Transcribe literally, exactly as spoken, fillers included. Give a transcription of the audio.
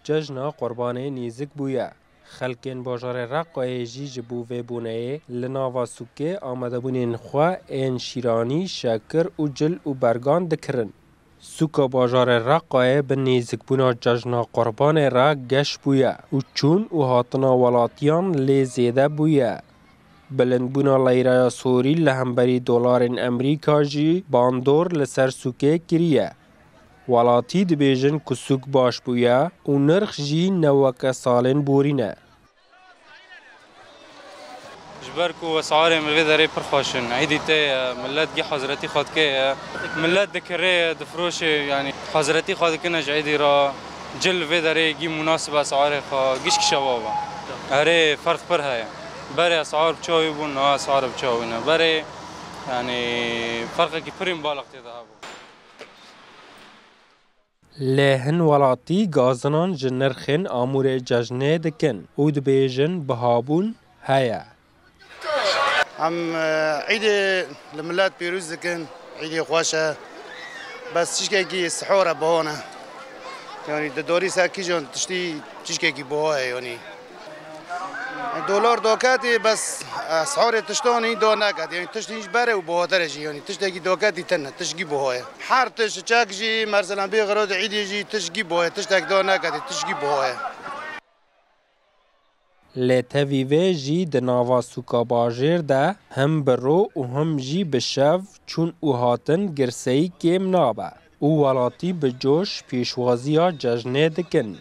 Cejna Qurbanê nêzik bûye. Xelkên bajarê Reqayê jî ji bo vê boneyê li nava sûkê amadebûnên xwe ên şîranî, şekir û cil û bergan dikirin. Sûka bajarê Reqayê bi nêzikbûna cejna Qurbanê re geş bûye û çûn û hatina welatiyan lê zêde bûye. Bilindbûna leyreya sorî li hemberî dolarên Emerîka jî bandor li ser sûkê kiriye. Welatî dibêjin ku sûk baş bûye û nirx jî ne weke salên borî ne. Ji ber ku esarê min vê derê pir xweş in, îdî tê ye, millet gî hazretî xwe dike ye. Millet dikirê ye, difiroşê, yanî hazretî xwe dikine ji îdî re. Cil vê derê gî munasib esarê xwe, gişk şewa be. Erê, ferq pir heye. Berê esar bi çawî bûn, niha esar bi çawî ne. Berê, yanî ferqekî pirîn baliq tê de hebû. Lê hin welatî gazinan ji nirxên amûrê cejnê dikin û dibêjin bihabûn heye. Em, e, îdê li milet pîroz dikin, îdê xweş e. Bes çişkekî sihor e, biho ne. Yanî di dorî ser kîjan tiştî çişkekî biho ye, yanî. Dolar doketî, bes, e, sihorê tiştanî do neketî. Yanî tiştî ji berê û bihotir e jî. Yanî tiştekî doketî tine, tiştgî biho ye. Her tişt çek jî, merselan bê xiro di îdê jî tiştgî biho ye. Tiştek do neketî, tiştgî biho ye. Lê tevî vê jî di nava sûka bajêr de him bi ro û him jî bi şev çûn û hatin girseyî kêm nabe û welatî bi coş pêşwaziya cejnê dikin.